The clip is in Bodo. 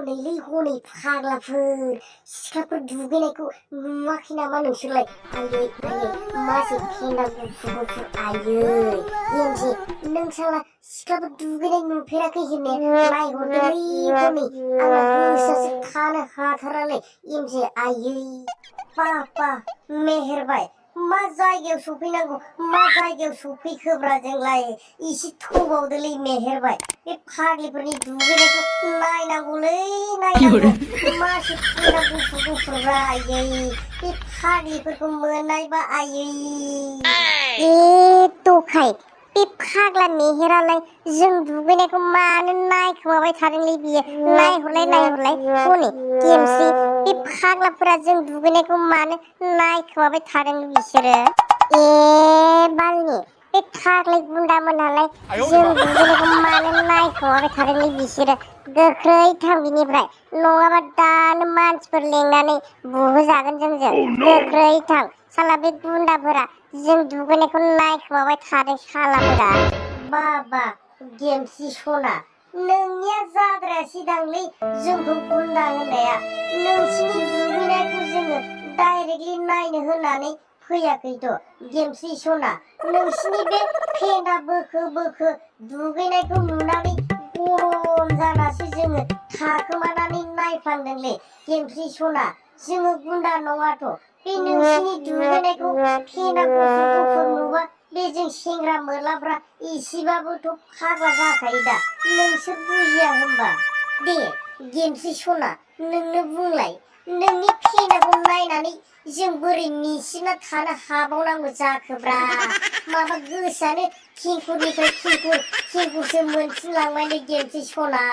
नैलै हनै फाग्लाफोर सिख्लाफोर दुगैनायखौ नुवाखै नामा नोंसोरलाय? आयै आयै मासे फेन्दा गुफुर गुफुर आयै एमजे नों साला सिख्लाफोर दुगैनाय नुफेराखै होनने नायहरदोलै हनै आंना गोसोआसो थानो हाथारालै एमजे आयै पापा मेहेरबाय मा जायगायाव सफैनांगौ मा जायगायाव सफैखोब्रा जोंलाय इसे थबावदोलै मेहेरबाय बे फाग्लिफोरनि दुगैनायखौ नायनांगौलै नायनांगौ मासे फेन्दा गुफुर गुफुरब्रा आयै बे फाग्लिफोरखौ मोननायबा आयै ए दखाय बे फाग्ला मेहेरालाय जों दुगैनायखौ मानो नायखोमाबाय थादोंलै बियो नायहरलाय हनै गेमस्रि बे फाग्लाफोरा जों दुगैनायखौ मानो नायखोमाबाय थादों बिसोरो ए बालनि बे फाग्लि गुन्दामोनहालाय जों दुगैनायखौ मानो नायखोमाबाय थादोंलै बिसोरो गोख्रै थां बिनिफ्राय नङाबा दानो मानसिफोर लेंनानै बुहोजागोन जोंजों गोख्रै थां साला बे गुन्दाफोरा जों दुगैनायखौ नायखोमाबाय थादों सालाफोरा बाबा गेमस्रि सना नोंनिया जाद्रायासैदांलै जोंखौ गुन्दा होननाया नोंसिनि दुगैनायखौ जोङो डाइरेक्टलि नायनो होननानै फैयाखैथ' गेमस्रि सना नोंसिनि बे फेन्दा बोखो बोखो दुगैनायखौ नुनानै गरम जानासो जोङो थाखोमानानै नायफ्लांदोंलै गेमस्रि सना जोङो गुन्दा नङाथ' बे नोंसिनि दुगैनायखौ फेन्दा गुफुर गुफुर नुबा बे जों सेंग्रा मोलाफ्रा एसेबाबोथ' फाग्ला जाखायो दा नोंसोर बुजिया होमबा दे गेमस्रि सना नोंनो बुंलाय नोंनि फेन्दाखौ नायनानै जों बोरै नेसिना थानो हाबावनांगौ जाखोब्रा माबा गोसोआनो खिंखुरनिफ्राय खिंखुरसो मोनफिनलांबायलै गेमस्रि सना